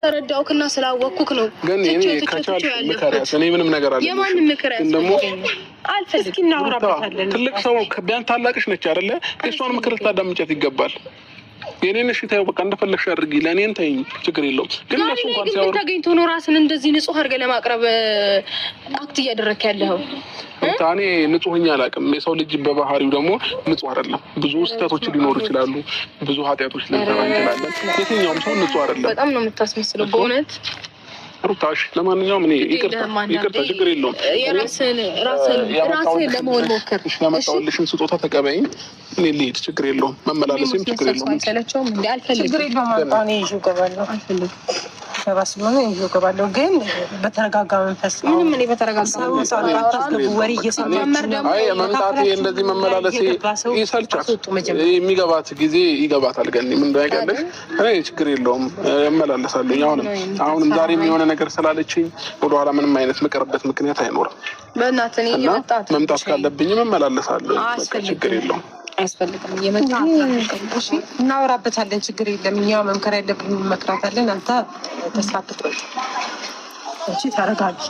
ተረዳውክና ስላወቅኩክ ነው። ግን እኔ ትቼው ትቼው ከቻልሽ ትቼው ያለፍኩት። ምከሪያት። እኔ ምንም ነገር አለ የማንም ምክር ግን ደግሞ አያስፈልገኝም። አልፈልግም። እስኪ እናወራበታለን። ትልቅ ሰው ቢያንስ ታላቅሽ ነች አይደለ? የእሷን ምክር ልታዳምጫት ይገባል። የኔን እሺ ተይው፣ በቃ እንደፈለግሽ አድርጊ። ለእኔን ተይኝ፣ ችግር የለውም። ግን ዛሬ እነሱ ላይ እንኳን ግን ምን ሲያወሩ ተገኝቶ ነው ራስን እንደዚህ ንጹህ አድርገህ ለማቅረብ act እያደረግክ ያለኸው? ሩታ፣ እኔ ንጹህ ሆኜ አላውቅም። የሰው ልጅ በባህሪው ደግሞ ንጹህ አይደለም። ብዙ ስህተቶች ሊኖሩ ይችላሉ። ብዙ ኃጢአቶች ልንሰራ እንችላለን። የትኛውም ሰው ንጹህ አይደለም። በጣም ነው የምታስመስለው በእውነት። ሩታ እሺ፣ ለማንኛውም እኔ ይቅርታ የለህም አንዳንዴ ይቅርታ፣ ችግር የለውም። የራስን ራስን ራስን ለመሆን ሞክር። እሺ፣ ያመጣሁልሽን ስጦታ ተቀበይኝ። እኔ ልሂድ፣ ችግር የለውም። መመላለስም ችግር የለውም። አልሰለቸውም እንዴ? አልፈልግም። ችግር የለውም። አምጣ፣ እኔ ይዤው እገባለሁ። ገባ ስለሆነ ይዤው እገባለሁ። ግን በተረጋጋ መንፈስ ነው። ምንም እኔ በተረጋጋ ሰው ጣልቃ አታስገቡ። ወሬ እየሰማችሁ መመር ደግሞ አይ መምጣቴ እንደዚህ መመላለሴ የገባ ሰው ይሰልቻል። አስወጡ መጀመሪያ። የሚገባት ጊዜ ይገባታል። ገኒ ምን እንዳይቀልሽ እኔ ችግር የለውም እመላለሳለሁ። አሁንም ዛሬም የሆነ ነገር ስላለችኝ ወደኋላ ምንም አይነት ምቀርበት ምክንያት አይኖርም በእናትህ እኔ እና እየመጣ መምጣት ካለብኝም እመላለሳለሁ። በቃ አያስፈልግም። ችግር የለውም። አያስፈልግም። እየመጣ እሺ፣ እናወራበታለን። ችግር የለም። እኛ መምከር ያለብን እንመክራታለን። አንተ ተስፋ አትቁረጥ። እሺ፣ ተረጋጊ።